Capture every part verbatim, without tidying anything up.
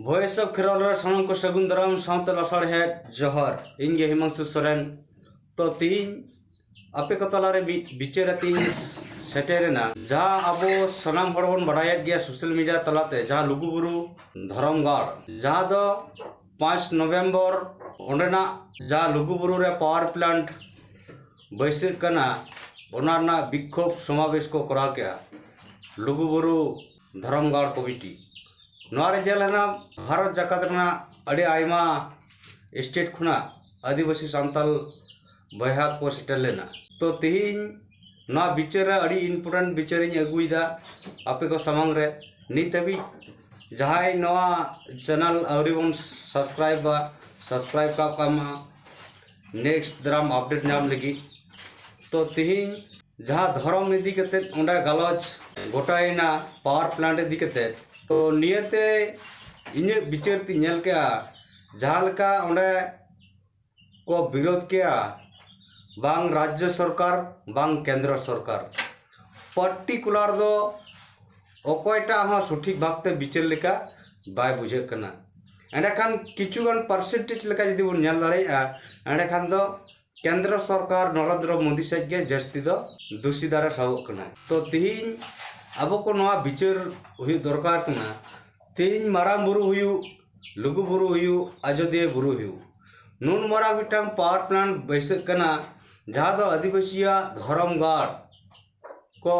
Voice of Kherwal ᱨᱮ ᱥᱟᱱᱟᱢ ᱠᱚ ᱥᱟᱹᱜᱩᱱ ᱫᱟᱨᱟᱢ ᱥᱟᱶᱛᱮ ᱞᱟᱥᱟᱲᱦᱮᱫ ᱡᱚᱦᱟᱨ᱾ ᱤᱧ ᱜᱮ ᱦᱤᱢᱟᱝᱥᱩ ᱥᱚᱨᱮᱱ᱾ ᱛᱚ ᱛᱤᱦᱤᱧ ᱟᱯᱮ ᱠᱚ ᱛᱟᱞᱟᱨᱮ ᱢᱤᱫ ᱵᱤᱪᱟᱹᱨ ᱟᱛᱮ ᱤᱧ ᱥᱮᱴᱮᱨᱮᱱᱟ᱾ ᱡᱟᱦᱟᱸ ᱟᱵᱚ ᱥᱟᱱᱟᱢ ᱦᱚᱲ ᱵᱚᱱ ᱵᱟᱲᱟᱭᱮᱫ ᱜᱮᱭᱟ ᱥᱳᱥᱟᱞ ᱢᱤᱰᱤᱭᱟ ᱛᱟᱞᱟᱛᱮ, ᱡᱟᱦᱟᱸ ᱞᱩᱜᱩᱵᱩᱨᱩ ᱫᱷᱚᱨᱚᱢ ᱜᱟᱲ, ᱡᱟᱦᱟᱸ ᱫᱚ ᱯᱟᱸᱪ ᱱᱚᱵᱷᱮᱢᱵᱚᱨ ᱚᱸᱰᱮᱱᱟᱜ ᱡᱟᱦᱟᱸ ᱞᱩᱜᱩᱵᱩᱨᱩ ᱨᱮ ᱯᱟᱣᱟᱨ ᱯᱞᱟᱱᱴ ᱵᱟᱹᱭᱥᱟᱹᱜ ᱠᱟᱱᱟ, ᱚᱱᱟ ᱨᱮᱱᱟᱜ ᱵᱤᱠᱠᱷᱳᱵ ᱥᱚᱢᱟᱵᱮᱥ ᱠᱚ ᱠᱚᱨᱟᱣ ᱠᱮᱜᱼᱟ ᱞᱩᱜᱩᱵᱩᱨᱩ ᱫᱷᱚᱨᱚᱢ ᱜᱟᱲ ᱠᱚᱢᱤᱴᱤ᱾ ᱱᱚᱣᱟ ᱨᱮ ᱧᱮᱞ ᱞᱮᱱᱟ ᱵᱷᱟᱨᱚᱛ ᱡᱟᱠᱟᱛ ᱨᱮᱱᱟᱜ ᱟᱹᱰᱤ ᱟᱭᱢᱟ ᱥᱴᱮᱴ ᱠᱷᱚᱱᱟᱜ ᱟᱹᱫᱤᱵᱟᱹᱥᱤ ᱥᱟᱱᱛᱟᱞ ᱵᱚᱭᱦᱟ ᱠᱚ ᱥᱮᱴᱮᱨ ᱞᱮᱱᱟ᱾ ᱛᱚ ᱛᱤᱦᱤᱧ ᱱᱚᱣᱟ ᱵᱤᱪᱟᱹᱨ ᱨᱮ ᱟᱹᱰᱤ ᱤᱢᱯᱚᱨᱴᱮᱱᱴ ᱵᱤᱪᱟᱹᱨᱤᱧ ᱟᱹᱜᱩᱭᱮᱫᱟ ᱟᱯᱮ ᱠᱚ ᱥᱟᱢᱟᱝ ᱨᱮ᱾ ᱱᱤᱛ ᱦᱟᱹᱵᱤᱡ ᱡᱟᱦᱟᱸᱭ ᱱᱚᱣᱟ ᱪᱮᱱᱮᱞ ᱟᱹᱣᱨᱤ ᱵᱚᱱ ᱥᱟᱵᱥᱠᱨᱟᱭᱤᱵᱟ, ᱥᱟᱵᱥᱠᱨᱟᱭᱤᱵ ᱠᱟᱜ ᱠᱟᱜ ᱢᱟ᱾ ᱱᱮᱠᱥᱴ ᱫᱟᱨᱟᱢ ᱟᱯᱰᱮᱴ ᱧᱟᱢ ᱞᱟᱹᱜᱤᱫ᱾ ᱛᱚ ᱛᱤᱦᱤᱧ ᱡᱟᱦᱟᱸ ᱫᱷᱚᱨᱚᱢ ᱤᱫᱤ ᱠᱟᱛᱮᱫ ᱚᱸᱰᱮ ᱜᱟᱞᱚᱪ ᱜᱚᱴᱟᱭᱮᱱᱟ, ᱯᱟᱣᱟᱨ ᱯᱞᱟᱱᱴ ᱤᱫᱤ ᱠᱟᱛᱮᱫ, ᱛᱚ ᱱᱤᱭᱟᱹᱛᱮ ᱤᱧᱟᱹᱜ ᱵᱤᱪᱟᱹᱨ ᱛᱤᱧ ᱧᱮᱞ ᱠᱮᱜᱼᱟ, ᱡᱟᱦᱟᱸ ᱞᱮᱠᱟ ᱚᱸᱰᱮ ᱠᱚ ᱵᱤᱨᱳᱫᱷ ᱠᱮᱜᱼᱟ, ᱵᱟᱝ ᱨᱟᱡᱽᱡᱚ ᱥᱚᱨᱠᱟᱨ ᱵᱟᱝ ᱠᱮᱱᱫᱨᱚ ᱥᱚᱨᱠᱟᱨ, ᱯᱟᱨᱴᱤᱠᱩᱞᱟᱨ ᱫᱚ ᱚᱠᱚᱭᱴᱟᱜ ᱦᱚᱸ ᱥᱚᱴᱷᱤᱠ ᱵᱷᱟᱵᱽᱛᱮ ᱵᱤᱪᱟᱹᱨ ᱞᱮᱠᱟ ᱵᱟᱭ ᱵᱩᱡᱷᱟᱹᱜ ᱠᱟᱱᱟ᱾ ᱮᱸᱰᱮᱠᱷᱟᱱ ᱠᱤᱪᱷᱩᱜᱟᱱ ᱯᱟᱨᱥᱮᱱᱴᱮᱡᱽ ᱞᱮᱠᱟ ᱡᱩᱫᱤ ᱵᱚᱱ ᱧᱮᱞ ᱫᱟᱲᱮᱭᱟᱜᱼᱟ, ᱮᱸᱰᱮᱠᱷᱟᱱ ᱫᱚ ᱠᱮᱱᱫᱨᱚ ᱥᱚᱨᱠᱟᱨ ᱱᱚᱨᱮᱱᱫᱨᱚ ᱢᱳᱫᱤ ᱥᱮᱫ ᱜᱮ ᱡᱟᱹᱥᱛᱤ ᱫᱚ ᱫᱩᱥᱤᱫᱟᱨᱮ ᱥᱟᱵᱚᱜ ᱠᱟᱱᱟ᱾ ᱛᱚ ᱛᱤᱦᱤᱧ ᱟᱵᱚ ᱠᱚ ᱱᱚᱣᱟ ᱵᱤᱪᱟᱹᱨ ᱦᱩᱭᱩᱜ ᱫᱚᱨᱠᱟᱨ ᱠᱟᱱᱟ᱾ ᱛᱤᱦᱤᱧ ᱢᱟᱨᱟᱝ ᱵᱩᱨᱩ ᱦᱩᱭᱩᱜ, ᱞᱩᱜᱩ ᱵᱩᱨᱩ ᱦᱩᱭᱩᱜ, ᱟᱡᱚᱫᱤᱭᱟᱹ ᱵᱩᱨᱩ ᱦᱩᱭᱩᱜ, ᱱᱩᱱ ᱢᱟᱨᱟᱝ ᱢᱤᱫᱴᱟᱝ ᱯᱟᱣᱟᱨ ᱯᱞᱟᱱᱴ ᱵᱟᱹᱭᱥᱟᱹᱜ ᱠᱟᱱᱟ, ᱡᱟᱦᱟᱸ ᱫᱚ ᱟᱹᱫᱤᱵᱟᱹᱥᱤᱭᱟᱜ ᱫᱷᱚᱨᱚᱢ ᱜᱟᱲ ᱠᱚ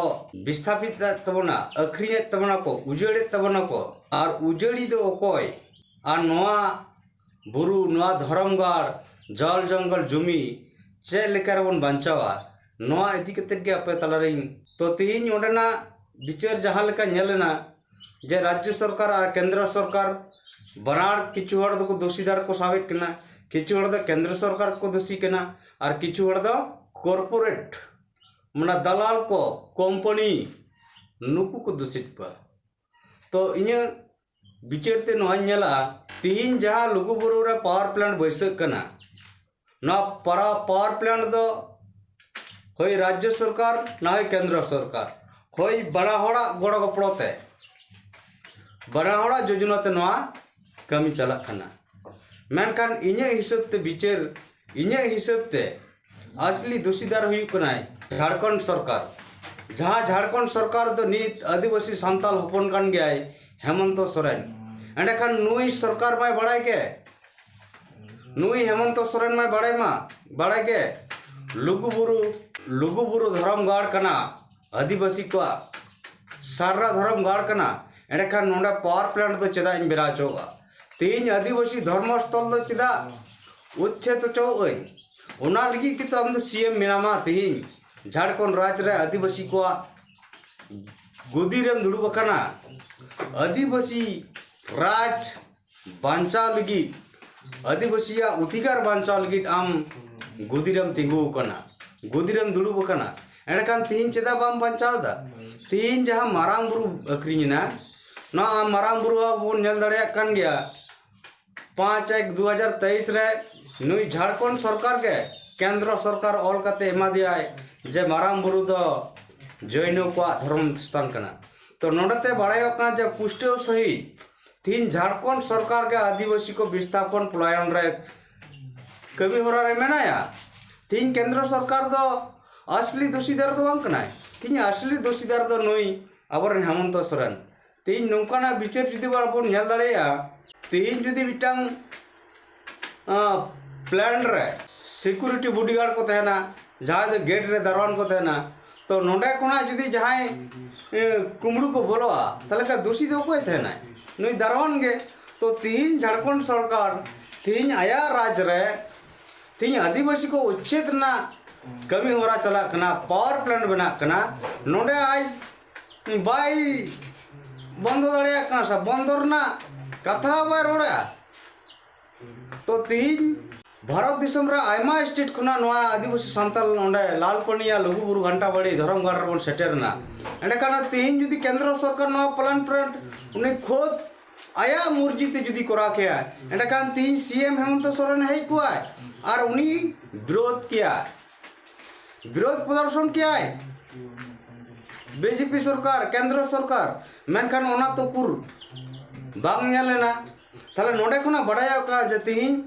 ᱵᱤᱥᱛᱷᱟᱯᱤᱛ ᱮᱫ ᱛᱟᱵᱚᱱᱟ, ᱟᱹᱠᱷᱨᱤᱧᱮᱫ ᱛᱟᱵᱚᱱᱟ ᱠᱚ, ᱩᱡᱟᱹᱲᱮᱫ ᱛᱟᱵᱚᱱᱟ ᱠᱚ᱾ ᱟᱨ ᱩᱡᱟᱹᱲᱤ ᱫᱚ ᱚᱠᱚᱭ? ᱟᱨ ᱱᱚᱣᱟ ᱵᱩᱨᱩ, ᱱᱚᱣᱟ ᱫᱷᱚᱨᱚᱢ ᱜᱟᱲ, ᱡᱚᱞ ᱡᱚᱝᱜᱚᱞ ᱡᱩᱢᱤ ᱪᱮᱫ ᱞᱮᱠᱟ ᱨᱮᱵᱚᱱ ᱵᱟᱧᱪᱟᱣᱟ, ᱱᱚᱣᱟ ᱤᱫᱤ ᱠᱟᱛᱮᱫ ᱜᱮ ᱟᱯᱮ ᱛᱟᱞᱟᱨᱤᱧ᱾ ᱛᱚ ᱛᱤᱦᱤᱧ ᱚᱸᱰᱮᱱᱟᱜ ᱵᱤᱪᱟᱹᱨ ᱡᱟᱦᱟᱸ ᱞᱮᱠᱟ ᱧᱮᱞ ᱮᱱᱟ, ᱡᱮ ᱨᱟᱡᱽᱡᱚ ᱥᱚᱨᱠᱟᱨ ᱟᱨ ᱠᱮᱱᱫᱨᱚ ᱥᱚᱨᱠᱟᱨ ᱵᱟᱱᱟᱨ, ᱠᱤᱪᱷᱩ ᱦᱚᱲ ᱫᱚᱠᱚ ᱫᱳᱥᱤᱫᱟᱨ ᱠᱚ ᱥᱟᱵᱮᱫ ᱠᱟᱱᱟ, ᱠᱤᱪᱷᱩ ᱦᱚᱲ ᱫᱚ ᱠᱮᱱᱫᱨᱚ ᱥᱚᱨᱠᱟᱨ ᱠᱚ ᱫᱳᱥᱤ ᱠᱟᱱᱟ, ᱟᱨ ᱠᱤᱪᱷᱩ ᱦᱚᱲ ᱫᱚ ᱠᱚᱨᱯᱳᱨᱮᱴ, ᱢᱟᱱᱮ ᱫᱟᱞᱟᱞ ᱠᱚ, ᱠᱳᱢᱯᱟᱱᱤ, ᱱᱩᱠᱩ ᱠᱚ ᱫᱳᱥᱤᱛ ᱠᱚᱣᱟ᱾ ᱛᱚ ᱤᱧᱟᱹᱜ ᱵᱤᱪᱟᱹᱨ ᱛᱮ ᱱᱚᱣᱟᱧ ᱧᱮᱞᱟ, ᱛᱤᱦᱤᱧ ᱡᱟᱦᱟᱸ ᱞᱩᱜᱩᱵᱩᱨᱩ ᱨᱮ ᱯᱟᱣᱟᱨ ᱯᱞᱟᱱᱴ ᱵᱟᱹᱭᱥᱟᱹᱜ ᱠᱟᱱᱟ, ᱱᱚᱣᱟ ᱯᱟᱨᱟ-, ᱯᱟᱣᱟᱨ ᱯᱞᱟᱱᱴ ᱫᱚ ᱦᱳᱭ ᱨᱟᱡᱽᱡᱚ ᱥᱚᱨᱠᱟᱨ, ᱱᱟ ᱦᱳᱭ ᱠᱮᱱᱫᱨᱚ ᱥᱚᱨᱠᱟᱨ, ᱦᱳᱭ ᱵᱟᱱᱟ ᱦᱚᱲᱟᱜ ᱜᱚᱲᱚ ᱜᱚᱯᱚᱲᱚ ᱛᱮ, ᱵᱟᱱᱟ ᱦᱚᱲᱟᱜ ᱡᱳᱡᱚᱱᱟ ᱛᱮ ᱱᱚᱣᱟ ᱠᱟᱹᱢᱤ ᱪᱟᱞᱟᱜ ᱠᱟᱱᱟ᱾ ᱢᱮᱱᱠᱷᱟᱱ ᱤᱧᱟᱹᱜ ᱦᱤᱥᱟᱹᱵ ᱛᱮ ᱵᱤᱪᱟᱹᱨ, ᱤᱧᱟᱹᱜ ᱦᱤᱥᱟᱹᱵ ᱛᱮ ᱟᱥᱞᱤ ᱫᱩᱥᱤᱫᱟᱨ ᱦᱩᱭᱩᱜ ᱠᱟᱱᱟᱭ ᱡᱷᱟᱲᱠᱷᱚᱸᱰ ᱥᱚᱨᱠᱟᱨ᱾ ᱡᱟᱦᱟᱸ ᱡᱷᱟᱲᱠᱷᱚᱸᱰ ᱥᱚᱨᱠᱟᱨ ᱫᱚ ᱱᱤᱛ ᱟᱹᱫᱤᱵᱟᱹᱥᱤ ᱥᱟᱱᱛᱟᱞ ᱦᱚᱯᱚᱱ ᱠᱟᱱ ᱜᱮᱭᱟᱭ ᱦᱮᱢᱚᱱᱛᱚ ᱥᱚᱨᱮᱱ᱾ ᱮᱸᱰᱮᱠᱷᱟᱱ ᱱᱩᱭ ᱥᱚᱨᱠᱟᱨ ᱢᱟᱭ ᱵᱟᱲᱟᱭ ᱜᱮ, ᱱᱩᱭ ᱦᱮᱢᱚᱱᱛᱚ ᱥᱚᱨᱮᱱ ᱢᱟᱭ ᱵᱟᱲᱟᱭ ᱢᱟ, ᱵᱟᱲᱟᱭ ᱜᱮ, ᱞᱩᱜᱩᱵᱩᱨᱩ, ᱞᱩᱜᱩᱵᱩᱨᱩ ᱫᱷᱚᱨᱚᱢ ᱜᱟᱲ ᱠᱟᱱᱟ, ᱟᱹᱫᱤᱵᱟᱹᱥᱤ ᱠᱚᱣᱟᱜ ᱥᱟᱨᱱᱟ ᱫᱷᱚᱨᱚᱢ ᱜᱟᱲ ᱠᱟᱱᱟ᱾ ᱮᱸᱰᱮᱠᱷᱟᱱ ᱱᱚᱰᱮ ᱯᱟᱣᱟᱨ ᱯᱞᱟᱱᱴ ᱫᱚ ᱪᱮᱫᱟᱜ ᱤᱧ ᱵᱮᱱᱟᱣ ᱦᱚᱪᱚᱣᱟᱜᱼᱟ? ᱛᱮᱦᱮᱧ ᱟᱹᱫᱤᱵᱟᱹᱥᱤ ᱫᱷᱚᱨᱢᱚ ᱥᱛᱷᱚᱞ ᱫᱚ ᱪᱮᱫᱟᱜ ᱩᱪᱪᱷᱮᱫ ᱦᱚᱪᱚᱣᱟᱜ ᱟᱹᱧ? ᱚᱱᱟ ᱞᱟᱹᱜᱤᱫ ᱜᱮᱛᱚ ᱟᱢ ᱫᱚ ᱥᱤ ᱮᱢ ᱢᱮᱱᱟᱢᱟ᱾ ᱛᱮᱦᱮᱧ ᱡᱷᱟᱲᱠᱷᱚᱸᱰ ᱨᱟᱡᱽ ᱨᱮ ᱟᱹᱫᱤᱵᱟᱹᱥᱤ ᱠᱚᱣᱟᱜ ᱜᱚᱫᱤ ᱨᱮᱢ ᱫᱩᱲᱩᱵ ᱟᱠᱟᱱᱟ᱾ ᱟᱹᱫᱤᱵᱟᱹᱥᱤ ᱨᱟᱡᱽ ᱵᱟᱧᱪᱟᱣ ᱞᱟᱹᱜᱤᱫ, ᱟᱹᱫᱤᱵᱟᱹᱥᱤᱭᱟᱜ ᱚᱫᱷᱤᱠᱟᱨ ᱵᱟᱧᱪᱟᱣ ᱞᱟᱹᱜᱤᱫ ᱟᱢ ᱜᱚᱫᱤ ᱨᱮᱢ ᱛᱤᱸᱜᱩ ᱟᱠᱟᱱᱟ, ᱜᱚᱫᱤ ᱨᱮᱢ ᱫᱩᱲᱩᱵ ᱟᱠᱟᱱᱟ᱾ ᱮᱸᱰᱮᱠᱷᱟᱱ ᱛᱮᱦᱮᱧ ᱪᱮᱫᱟᱜ ᱵᱟᱢ ᱵᱟᱧᱪᱟᱣ ᱮᱫᱟ? ᱛᱮᱦᱮᱧ ᱡᱟᱦᱟᱸ ᱢᱟᱨᱟᱝ ᱵᱩᱨᱩ ᱟᱹᱠᱷᱨᱤᱧ ᱮᱱᱟ, ᱱᱚᱣᱟ ᱟᱢ ᱢᱟᱨᱟᱝ ᱵᱩᱨᱩ ᱵᱚᱱ ᱧᱮᱞ ᱫᱟᱲᱮᱭᱟᱜ ᱠᱟᱱ ᱜᱮᱭᱟ᱾ ᱯᱟᱸᱪ ᱮᱠ ᱫᱩ ᱦᱟᱡᱟᱨ ᱛᱮᱭᱤᱥ ᱨᱮ ᱱᱩᱭ ᱡᱷᱟᱲᱠᱷᱚᱸᱰ ᱥᱚᱨᱠᱟᱨ ᱜᱮ ᱠᱮᱱᱫᱨᱚ ᱥᱚᱨᱠᱟᱨ ᱚᱞ ᱠᱟᱛᱮ ᱮᱢᱟ ᱫᱮᱭᱟᱭ ᱡᱮ ᱢᱟᱨᱟᱝ ᱵᱩᱨᱩ ᱫᱚ ᱡᱳᱭᱱᱚ ᱠᱚᱣᱟᱜ ᱫᱷᱚᱨᱚᱢ ᱥᱛᱷᱟᱱ ᱠᱟᱱᱟ᱾ ᱛᱚ ᱱᱚᱰᱮ ᱛᱮ ᱵᱟᱲᱟᱭᱚᱜ ᱠᱟᱱᱟ ᱡᱮ ᱯᱩᱥᱴᱟᱹᱣ ᱥᱟᱹᱦᱤᱡ ᱛᱤᱦᱤᱧ ᱡᱷᱟᱲᱠᱷᱚᱸᱰ ᱥᱚᱨᱠᱟᱨ ᱜᱮ ᱟᱹᱫᱤᱵᱟᱹᱥᱤ ᱠᱚ ᱵᱤᱥᱛᱷᱟᱯᱚᱱ ᱯᱚᱞᱟᱭᱚᱱ ᱨᱮ ᱠᱟᱹᱢᱤ ᱦᱚᱨᱟ ᱨᱮ ᱢᱮᱱᱟᱭᱟ᱾ ᱛᱤᱦᱤᱧ ᱠᱮᱱᱫᱨᱚ ᱥᱚᱨᱠᱟᱨ ᱫᱚ ᱟᱥᱞᱤ ᱫᱩᱥᱤᱫᱟᱨ ᱫᱚ ᱵᱟᱝ ᱠᱟᱱᱟᱭ᱾ ᱛᱤᱦᱤᱧ ᱟᱥᱞᱤ ᱫᱩᱥᱤᱫᱟᱨ ᱫᱚ ᱱᱩᱭ ᱟᱵᱚᱨᱮᱱ ᱦᱮᱢᱚᱱᱛᱚ ᱥᱚᱨᱮᱱ᱾ ᱛᱤᱦᱤᱧ ᱱᱚᱝᱠᱟᱱᱟᱜ ᱵᱤᱪᱟᱹᱨ ᱡᱩᱫᱤ ᱵᱚᱱ ᱧᱮᱞ ᱫᱟᱲᱮᱭᱟᱜᱼᱟ, ᱛᱤᱦᱤᱧ ᱡᱩᱫᱤ ᱢᱤᱫᱴᱟᱝ ᱯᱞᱟᱱᱴ ᱨᱮ ᱥᱤᱠᱩᱨᱤᱴᱤ ᱵᱚᱰᱤᱜᱟᱨᱰ ᱠᱚ ᱛᱟᱦᱮᱱᱟ, ᱡᱟᱦᱟᱸᱭ ᱫᱚ ᱜᱮᱴ ᱨᱮ ᱫᱟᱨᱣᱟᱱ ᱠᱚ ᱛᱟᱦᱮᱱᱟ, ᱛᱚ ᱱᱚᱰᱮ ᱠᱷᱚᱱᱟᱜ ᱡᱩᱫᱤ ᱡᱟᱦᱟᱸᱭ ᱮ, ᱠᱩᱢᱵᱽᱲᱩ ᱠᱚ ᱵᱚᱞᱚᱜᱼᱟ, ᱛᱟᱦᱚᱞᱮ ᱠᱷᱟᱱ ᱫᱩᱥᱤ ᱫᱚ ᱚᱠᱚᱭ ᱛᱟᱦᱮᱱᱟᱭ? ᱱᱩᱭ ᱫᱟᱨᱣᱟᱱ ᱜᱮ᱾ ᱛᱚ ᱛᱤᱦᱤᱧ ᱡᱷᱟᱲᱠᱷᱚᱸᱰ ᱥᱚᱨᱠᱟᱨ ᱛᱤᱦᱤᱧ ᱟᱭᱟᱜ ᱨᱟᱡᱽ ᱨᱮ ᱛᱤᱦᱤᱧ ᱟᱹᱫᱤᱵᱟᱹᱥᱤ ᱠᱚ ᱩᱪᱪᱷᱮᱫ ᱨᱮᱱᱟᱜ ᱠᱟᱹᱢᱤ ᱦᱚᱨᱟ ᱪᱟᱞᱟᱜ ᱠᱟᱱᱟ, ᱯᱟᱣᱟᱨ ᱯᱞᱟᱱᱴ ᱵᱮᱱᱟᱜ ᱠᱟᱱᱟ, ᱱᱚᱰᱮ ᱟᱡ ᱵᱟᱭ ᱵᱚᱱᱫᱚ ᱫᱟᱲᱮᱭᱟᱜ ᱠᱟᱱᱟ ᱥᱮ ᱵᱚᱱᱫᱚ ᱨᱮᱱᱟᱜ ᱠᱟᱛᱷᱟ ᱦᱚᱸ ᱵᱟᱭ ᱨᱚᱲᱮᱜᱼᱟ᱾ ᱛᱚ ᱛᱤᱦᱤᱧ ᱵᱷᱟᱨᱚᱛ ᱫᱤᱥᱚᱢ ᱨᱮ ᱟᱭᱢᱟ ᱥᱴᱮᱴ ᱠᱷᱚᱱᱟᱜ ᱱᱚᱣᱟ ᱟᱹᱫᱤᱵᱟᱹᱥᱤ ᱥᱟᱱᱛᱟᱞ ᱱᱚᱰᱮ ᱞᱟᱞᱯᱟᱹᱱᱤᱭᱟ ᱞᱩᱜᱩᱵᱩᱨᱩ ᱜᱷᱟᱱᱴᱟ ᱵᱟᱲᱤ ᱫᱷᱚᱨᱚᱢ ᱜᱟᱲ ᱨᱮᱵᱚᱱ ᱥᱮᱴᱮᱨ ᱮᱱᱟ᱾ ᱮᱸᱰᱮᱠᱷᱟᱱ ᱛᱤᱦᱤᱧ ᱡᱩᱫᱤ ᱠᱮᱱᱫᱨᱚ ᱥᱚᱨᱠᱟᱨ ᱱᱚᱣᱟ ᱯᱞᱟᱱ ᱯᱞᱟᱱᱴ ᱩᱱᱤ ᱠᱷᱩᱫ ᱟᱭᱟᱜ ᱢᱚᱨᱡᱤ ᱛᱮ ᱡᱩᱫᱤ ᱠᱚᱨᱟᱣ ᱠᱮᱭᱟ, ᱮᱸᱰᱮᱠᱷᱟᱱ ᱛᱤᱦᱤᱧ ᱥᱤ ᱮᱢ ᱦᱮᱢᱚᱱᱛᱚ ᱥᱚᱨᱮᱱ ᱦᱮᱡ ᱠᱚᱜᱼᱟᱭ ᱟᱨ ᱩᱱᱤ ᱵᱤᱨᱳᱫᱷ ᱠᱮᱭᱟᱭ, ᱵᱤᱨᱳᱫᱷ ᱯᱨᱚᱫᱚᱨᱥᱚᱱ ᱠᱮᱭᱟᱭ ᱵᱤᱡᱮᱯᱤ ᱥᱚᱨᱠᱟᱨ, ᱠᱮᱱᱫᱨᱚ ᱥᱚᱨᱠᱟᱨ᱾ ᱢᱮᱱᱠᱷᱟᱱ ᱚᱱᱟ ᱛᱚ ᱩᱠᱩᱨ ᱵᱟᱝ ᱧᱮᱞ ᱞᱮᱱᱟ᱾ ᱛᱟᱦᱞᱮ ᱱᱚᱰᱮ ᱠᱷᱚᱱᱟᱜ ᱵᱟᱰᱟᱭᱚᱜ ᱠᱟᱱᱟ ᱡᱮ ᱛᱤᱦᱤᱧ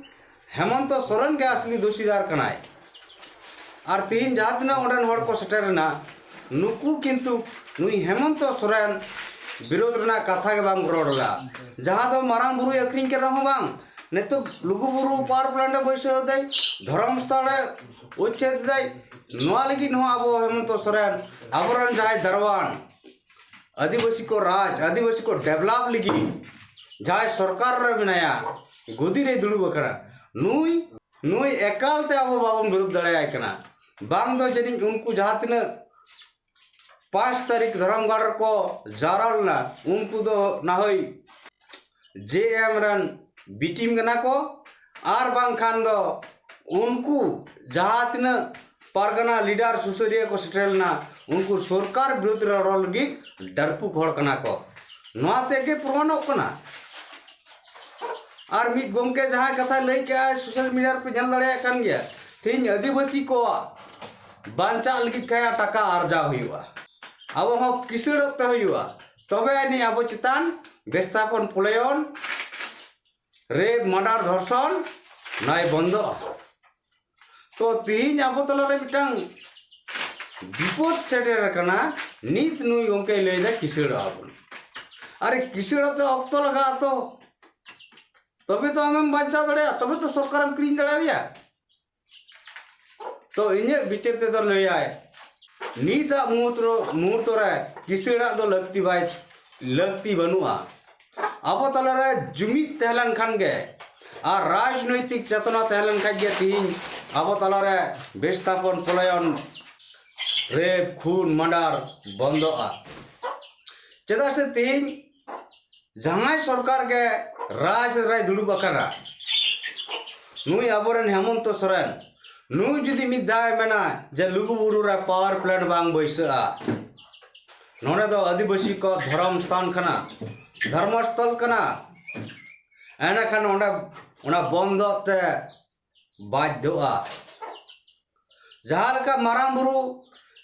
ᱦᱮᱢᱚᱱᱛᱚ ᱥᱚᱨᱮᱱ ᱜᱮ ᱟᱥᱞᱤ ᱫᱳᱥᱤᱫᱟᱨ ᱠᱟᱱᱟᱭ᱾ ᱟᱨ ᱛᱤᱦᱤᱧ ᱡᱟᱦᱟᱸ ᱛᱤᱱᱟᱹᱜ ᱚᱸᱰᱮᱱ ᱦᱚᱲ ᱠᱚ ᱥᱮᱴᱮᱨ ᱮᱱᱟ, ᱱᱩᱠᱩ ᱠᱤᱱᱛᱩ ᱱᱩᱭ ᱦᱮᱢᱚᱱᱛᱚ ᱥᱚᱨᱮᱱ ᱵᱤᱨᱳᱫᱷ ᱨᱮᱱᱟᱜ ᱠᱟᱛᱷᱟ ᱜᱮ ᱵᱟᱝ ᱨᱚᱲ ᱞᱮᱫᱟ᱾ ᱡᱟᱦᱟᱸ ᱫᱚ ᱢᱟᱨᱟᱝ ᱵᱩᱨᱩᱭ ᱟᱹᱠᱷᱨᱤᱧ ᱠᱮᱫ ᱨᱮᱦᱚᱸ ᱵᱟᱝ, ᱱᱤᱛᱚᱜ ᱞᱩᱜᱩ ᱵᱩᱨᱩ power plant ᱮ ᱵᱟᱹᱭᱥᱟᱹᱣ ᱮᱫᱟᱭ, ᱫᱷᱚᱨᱚᱢ ᱥᱛᱷᱟᱱ ᱮ ᱩᱪᱪᱷᱮᱫ ᱮᱫᱟᱭ᱾ ᱱᱚᱣᱟ ᱞᱟᱹᱜᱤᱫ ᱦᱚᱸ ᱟᱵᱚ ᱦᱮᱢᱚᱱᱛᱚ ᱥᱚᱨᱮᱱ, ᱟᱵᱚᱨᱮᱱ ᱡᱟᱦᱟᱸᱭ ᱫᱟᱨᱣᱟᱱ, ᱟᱹᱫᱤᱵᱟᱹᱥᱤ ᱠᱚ ᱨᱟᱡᱽ, ᱟᱹᱫᱤᱵᱟᱹᱥᱤ ᱠᱚ develop ᱞᱟᱹᱜᱤᱫ ᱡᱟᱦᱟᱸᱭ ᱥᱚᱨᱠᱟᱨ ᱨᱮ ᱢᱮᱱᱟᱭᱟ, ᱜᱚᱫᱤ ᱨᱮᱭ ᱫᱩᱲᱩᱵ ᱟᱠᱟᱱᱟ, ᱱᱩᱭ, ᱱᱩᱭ ᱮᱠᱟᱞ ᱛᱮ ᱟᱵᱚ ᱵᱟᱵᱚᱱ ᱵᱤᱨᱩᱫᱷ ᱫᱟᱲᱮᱭᱟᱭ ᱠᱟᱱᱟ᱾ ᱵᱟᱝ ᱫᱚ ᱡᱟᱹᱱᱤᱡ ᱩᱱᱠᱩ ᱡᱟᱦᱟᱸ ᱛᱤᱱᱟᱹᱜ ᱯᱟᱸᱪ ᱛᱟᱹᱨᱤᱠᱷ ᱫᱷᱚᱨᱚᱢᱜᱟᱲ ᱨᱮᱠᱚ ᱡᱟᱣᱨᱟ ᱞᱮᱱᱟ, ᱩᱱᱠᱩ ᱫᱚ ᱱᱟᱦᱚᱭ JM ᱨᱮᱱ B team ᱠᱟᱱᱟ ᱠᱚ, ᱟᱨ ᱵᱟᱝᱠᱷᱟᱱ ᱫᱚ ᱩᱱᱠᱩ ᱡᱟᱦᱟᱸ ᱛᱤᱱᱟᱹᱜ ᱯᱟᱨᱜᱟᱱᱟ leader ᱥᱩᱥᱟᱹᱨᱤᱭᱟᱹ ᱠᱚ ᱥᱮᱴᱮᱨ ᱞᱮᱱᱟ, ᱩᱱᱠᱩ ᱥᱚᱨᱠᱟᱨ ᱵᱤᱨᱩᱫᱷ ᱨᱮ ᱨᱚᱲ ᱞᱟᱹᱜᱤᱫ ᱰᱟᱹᱨᱯᱩᱠ ᱦᱚᱲ ᱠᱟᱱᱟ ᱠᱚ᱾ ᱱᱚᱣᱟ ᱛᱮᱜᱮ ᱯᱨᱚᱢᱟᱱᱚᱜ ᱠᱟᱱᱟ᱾ ᱟᱨ ᱢᱤᱫ ᱜᱚᱢᱠᱮ ᱡᱟᱦᱟᱸ ᱠᱟᱛᱷᱟᱭ ᱞᱟᱹᱭ ᱠᱮᱜᱼᱟ, social media ᱨᱮᱯᱮ ᱧᱮᱞ ᱫᱟᱲᱮᱭᱟᱜ ᱠᱟᱱ ᱜᱮᱭᱟ, ᱛᱮᱦᱮᱧ ᱟᱹᱫᱤᱵᱟᱹᱥᱤ ᱠᱚᱣᱟᱜ ᱵᱟᱧᱪᱟᱜ ᱞᱟᱹᱜᱤᱫ ᱠᱷᱟᱡ ᱴᱟᱠᱟ ᱟᱨᱡᱟᱣ ᱦᱩᱭᱩᱜᱼᱟ, ᱟᱵᱚ ᱦᱚᱸ ᱠᱤᱥᱟᱹᱲᱚᱜ ᱛᱮ ᱦᱩᱭᱩᱜᱼᱟ, ᱛᱚᱵᱮ ᱟᱹᱱᱤᱡ ᱟᱵᱚ ᱪᱮᱛᱟᱱ ᱵᱮᱥᱛᱷᱟᱯᱚᱱ, ᱯᱚᱞᱟᱭᱚᱱ, rape, murder, ᱫᱷᱚᱨᱥᱚᱱ ᱱᱚᱭ ᱵᱚᱱᱫᱚᱜᱼᱟ᱾ ᱛᱚ ᱛᱤᱦᱤᱧ ᱟᱵᱚ ᱛᱟᱞᱟᱨᱮ ᱢᱤᱫᱴᱟᱝ ᱵᱤᱯᱚᱫ ᱥᱮᱴᱮᱨ ᱟᱠᱟᱱᱟ᱾ ᱱᱤᱛ ᱱᱩᱭ ᱜᱚᱢᱠᱮᱭ ᱞᱟᱹᱭᱫᱟ ᱠᱤᱥᱟᱹᱲᱚᱜ ᱟᱵᱚᱱ᱾ ᱟᱨᱮ, ᱠᱤᱥᱟᱹᱲᱚᱜ ᱛᱮ ᱚᱠᱛᱚ ᱞᱟᱜᱟᱜᱼᱟ ᱛᱚ, ᱛᱚᱵᱮ ᱛᱚ ᱟᱢᱮᱢ ᱵᱟᱧᱪᱟᱣ ᱫᱟᱲᱮᱭᱟᱜᱼᱟ, ᱛᱚᱵᱮ ᱛᱚ ᱥᱚᱨᱠᱟᱨᱮᱢ ᱠᱤᱨᱤᱧ ᱫᱟᱲᱮᱭᱟᱭᱟ᱾ ᱛᱚ ᱤᱧᱟᱹᱜ ᱵᱤᱪᱟᱹᱨ ᱛᱮᱫᱚ ᱞᱟᱹᱭᱟᱭ, ᱱᱤᱛᱟᱜ ᱢᱩᱦᱩᱨᱛᱚ, ᱢᱩᱦᱩᱨᱛᱚ ᱨᱮ ᱠᱤᱥᱟᱹᱲᱟᱜ ᱫᱚ ᱞᱟᱹᱠᱛᱤ ᱵᱟᱭ, ᱞᱟᱹᱠᱛᱤ ᱵᱟᱹᱱᱩᱜᱼᱟ᱾ ᱟᱵᱚ ᱛᱟᱞᱟᱨᱮ ᱡᱩᱢᱤᱫ ᱛᱟᱦᱮᱸ ᱞᱮᱱ ᱠᱷᱟᱱ ᱜᱮ ᱟᱨ ᱨᱟᱡᱽᱱᱳᱭᱛᱤᱠ ᱪᱮᱛᱚᱱᱟ ᱛᱟᱦᱮᱸ ᱞᱮᱱ ᱠᱷᱟᱱ ᱜᱮ ᱛᱤᱦᱤᱧ ᱟᱵᱚ ᱛᱟᱞᱟᱨᱮ ᱵᱤᱥᱛᱷᱟᱯᱚᱱ, ᱯᱚᱞᱟᱭᱚᱱ, rape, ᱠᱷᱩᱱ, murder ᱵᱚᱱᱫᱚᱜᱼᱟ᱾ ᱪᱮᱫᱟᱜ ᱥᱮ ᱛᱤᱦᱤᱧ ᱡᱟᱦᱟᱸᱭ ᱥᱚᱨᱠᱟᱨ ᱜᱮ ᱨᱟᱡᱽ ᱨᱮᱭ ᱫᱩᱲᱩᱵ ᱟᱠᱟᱱᱟ, ᱱᱩᱭ ᱟᱵᱚᱨᱮᱱ ᱦᱮᱢᱚᱱᱛᱚ ᱥᱚᱨᱮᱱ, ᱱᱩᱭ ᱡᱩᱫᱤ ᱢᱤᱫ ᱫᱷᱟᱣ ᱮ ᱢᱮᱱᱟ ᱡᱮ ᱞᱩᱜᱩᱵᱩᱨᱩ ᱨᱮ power plant ᱵᱟᱝ ᱵᱟᱹᱭᱥᱟᱹᱜᱼᱟ, ᱱᱚᱰᱮ ᱫᱚ ᱟᱹᱫᱤᱵᱟᱹᱥᱤ ᱠᱚ ᱫᱷᱚᱨᱚᱢ ᱥᱛᱷᱟᱱ ᱠᱟᱱᱟ, ᱫᱷᱚᱨᱢᱚᱥᱛᱷᱚᱞ ᱠᱟᱱᱟ, ᱮᱸᱰᱮᱠᱷᱟᱱ ᱚᱸᱰᱮ ᱚᱱᱟ ᱵᱚᱱᱫᱚᱜ ᱛᱮ ᱵᱟᱫᱽᱫᱷᱚᱜᱼᱟ᱾ ᱡᱟᱦᱟᱸ ᱞᱮᱠᱟ ᱢᱟᱨᱟᱝ ᱵᱩᱨᱩ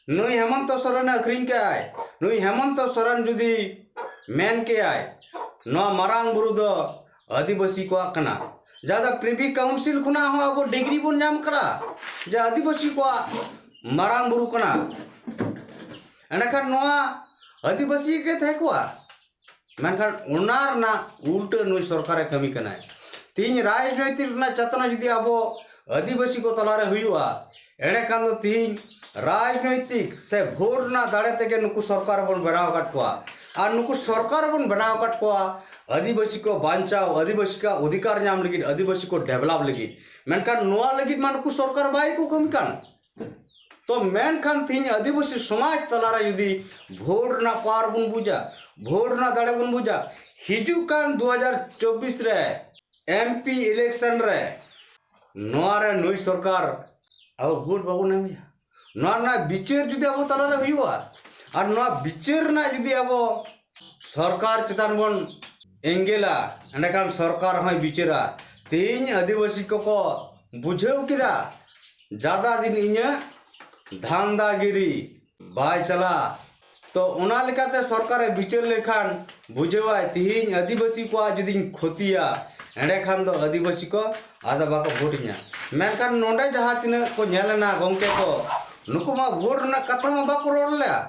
ᱱᱩᱭ ᱦᱮᱢᱚᱱᱛᱚ ᱥᱚᱨᱮᱱᱮ ᱟᱹᱠᱷᱨᱤᱧ ᱠᱮᱜᱼᱟᱭ, ᱱᱩᱭ ᱦᱮᱢᱚᱱᱛᱚ ᱥᱚᱨᱮᱱ ᱡᱩᱫᱤ ᱢᱮᱱ ᱠᱮᱭᱟᱭ ᱱᱚᱣᱟ ᱢᱟᱨᱟᱝ ᱵᱩᱨᱩ ᱫᱚ ᱟᱹᱫᱤᱵᱟᱹᱥᱤ ᱠᱚᱣᱟᱜ ᱠᱟᱱᱟ᱾ ᱡᱟᱦᱟᱸ ᱫᱚ ᱯᱨᱤᱵᱷᱤ ᱠᱟᱣᱩᱱᱥᱤᱞ ᱠᱷᱚᱱᱟᱜ ᱦᱚᱸ ᱟᱵᱚ ᱰᱤᱜᱽᱨᱤ ᱵᱚᱱ ᱧᱟᱢ ᱠᱟᱫᱟ ᱡᱮ ᱟᱹᱫᱤᱵᱟᱹᱥᱤ ᱠᱚᱣᱟᱜ ᱢᱟᱨᱟᱝ ᱵᱩᱨᱩ ᱠᱟᱱᱟ᱾ ᱮᱸᱰᱮᱠᱷᱟᱱ ᱱᱚᱣᱟ ᱟᱹᱫᱤᱵᱟᱹᱥᱤ ᱜᱮ ᱛᱟᱦᱮᱸ ᱠᱚᱜᱼᱟ᱾ ᱢᱮᱱᱠᱷᱟᱱ ᱚᱱᱟ ᱨᱮᱱᱟᱜ ᱩᱞᱴᱟᱹ ᱱᱩᱭ ᱥᱚᱨᱠᱟᱨᱮ ᱠᱟᱹᱢᱤ ᱠᱟᱱᱟᱭ᱾ ᱛᱤᱦᱤᱧ ᱨᱟᱡᱽᱱᱳᱭᱛᱤᱠ ᱨᱮᱱᱟᱜ ᱪᱮᱛᱱᱟ ᱡᱩᱫᱤ ᱟᱵᱚ ᱟᱹᱫᱤᱵᱟᱹᱥᱤ ᱠᱚ ᱛᱟᱞᱟᱨᱮ ᱦᱩᱭᱩᱜᱼᱟ, ᱮᱸᱰᱮᱠᱷᱟᱱ ᱫᱚ ᱛᱤᱦᱤᱧ ᱨᱟᱡᱽᱱᱳᱭᱛᱤᱠ ᱥᱮ ᱵᱷᱳᱴ ᱨᱮᱱᱟᱜ ᱫᱟᱲᱮ ᱛᱮᱜᱮ ᱱᱩᱠᱩ ᱥᱚᱨᱠᱟᱨ ᱵᱚᱱ ᱵᱮᱱᱟᱣ ᱟᱠᱟᱫ ᱠᱚᱣᱟ᱾ ᱟᱨ ᱱᱩᱠᱩ ᱥᱚᱨᱠᱟᱨ ᱵᱚᱱ ᱵᱮᱱᱟᱣ ᱟᱠᱟᱫ ᱠᱚᱣᱟ ᱟᱹᱫᱤᱵᱟᱹᱥᱤ ᱠᱚ ᱵᱟᱧᱪᱟᱣ, ᱟᱹᱫᱤᱵᱟᱹᱥᱤ ᱠᱚᱣᱟᱜ ᱚᱫᱷᱤᱠᱟᱨ ᱧᱟᱢ ᱞᱟᱹᱜᱤᱫ, ᱟᱹᱫᱤᱵᱟᱹᱥᱤ ᱠᱚ ᱰᱮᱵᱷᱞᱚᱯ ᱞᱟᱹᱜᱤᱫ᱾ ᱢᱮᱱᱠᱷᱟᱱ ᱱᱚᱣᱟ ᱞᱟᱹᱜᱤᱫ ᱢᱟ ᱱᱩᱠᱩ ᱥᱚᱨᱠᱟᱨ ᱵᱟᱭ ᱠᱚ ᱠᱟᱹᱢᱤ ᱠᱟᱱ᱾ ᱛᱚ ᱢᱮᱱᱠᱷᱟᱱ ᱛᱤᱦᱤᱧ ᱟᱹᱫᱤᱵᱟᱹᱥᱤ ᱥᱚᱢᱟᱡᱽ ᱛᱟᱞᱟᱨᱮ ᱡᱩᱫᱤ ᱵᱷᱳᱴ ᱨᱮᱱᱟᱜ ᱯᱟᱣᱟᱨ ᱵᱚᱱ ᱵᱩᱡᱟ, ᱵᱷᱳᱴ ᱨᱮᱱᱟᱜ ᱫᱟᱲᱮ ᱵᱚᱱ ᱵᱩᱡᱟ, ᱦᱤᱡᱩᱜ ᱠᱟᱱ ᱫᱩ ᱦᱟᱡᱟᱨ ᱪᱚᱵᱵᱤᱥ ᱨᱮ ᱮᱢ ᱯᱤ ᱤᱞᱮᱠᱥᱚᱱ ᱨᱮ ᱱᱚᱣᱟ ᱨᱮ ᱱᱩᱭ ᱥᱚᱨᱠᱟᱨ ᱟᱵᱚ ᱵᱷᱳᱴ ᱵᱟᱵᱚᱱ ᱮᱢᱮᱭᱟ᱾ ᱱᱚᱣᱟ ᱨᱮᱱᱟᱜ ᱵᱤᱪᱟᱹᱨ ᱡᱩᱫᱤ ᱟᱵᱚ ᱛᱟᱞᱟᱨᱮ ᱦᱩᱭᱩᱜᱼᱟ, ᱟᱨ ᱱᱚᱣᱟ ᱵᱤᱪᱟᱹᱨ ᱨᱮᱱᱟᱜ ᱡᱩᱫᱤ ᱟᱵᱚ ᱥᱚᱨᱠᱟᱨ ᱪᱮᱛᱟᱱ ᱵᱚᱱ ᱮᱸᱜᱮᱞᱟ, ᱮᱸᱰᱮᱠᱷᱟᱱ ᱥᱚᱨᱠᱟᱨ ᱦᱚᱸᱭ ᱵᱤᱪᱟᱹᱨᱟ᱾ ᱛᱮᱦᱮᱧ ᱟᱹᱫᱤᱵᱟᱹᱥᱤ ᱠᱚᱠᱚ ᱵᱩᱡᱷᱟᱹᱣ ᱠᱮᱫᱟ, ᱡᱟᱫᱟ ᱫᱤᱱ ᱤᱧᱟᱹᱜ ᱫᱷᱟᱱᱫᱟᱜᱤᱨᱤ ᱵᱟᱭ ᱪᱟᱞᱟᱜᱼᱟ᱾ ᱛᱚ ᱚᱱᱟ ᱞᱮᱠᱟᱛᱮ ᱥᱚᱨᱠᱟᱨᱮ ᱵᱤᱪᱟᱹᱨ ᱞᱮᱠᱷᱟᱱ ᱵᱩᱡᱷᱟᱹᱣᱟᱭ, ᱛᱮᱦᱮᱧ ᱟᱹᱫᱤᱵᱟᱹᱥᱤ ᱠᱚᱣᱟᱜ ᱡᱩᱫᱤᱧ ᱠᱷᱚᱛᱤᱭᱟ, ᱮᱸᱰᱮᱠᱷᱟᱱ ᱫᱚ ᱟᱹᱫᱤᱵᱟᱹᱥᱤ ᱠᱚ ᱟᱫᱚ ᱵᱟᱠᱚ ᱵᱷᱳᱴ ᱤᱧᱟ᱾ ᱢᱮᱱᱠᱷᱟᱱ ᱱᱚᱰᱮ ᱡᱟᱦᱟᱸ ᱛᱤᱱᱟᱹᱜ ᱠᱚ ᱧᱮᱞ ᱮᱱᱟ ᱜᱚᱢᱠᱮ ᱠᱚ, ᱱᱩᱠᱩ ᱢᱟ ᱵᱷᱳᱴ ᱨᱮᱱᱟᱜ ᱠᱟᱛᱷᱟ ᱢᱟ ᱵᱟᱠᱚ ᱨᱚᱲ ᱞᱮᱫᱼᱟ᱾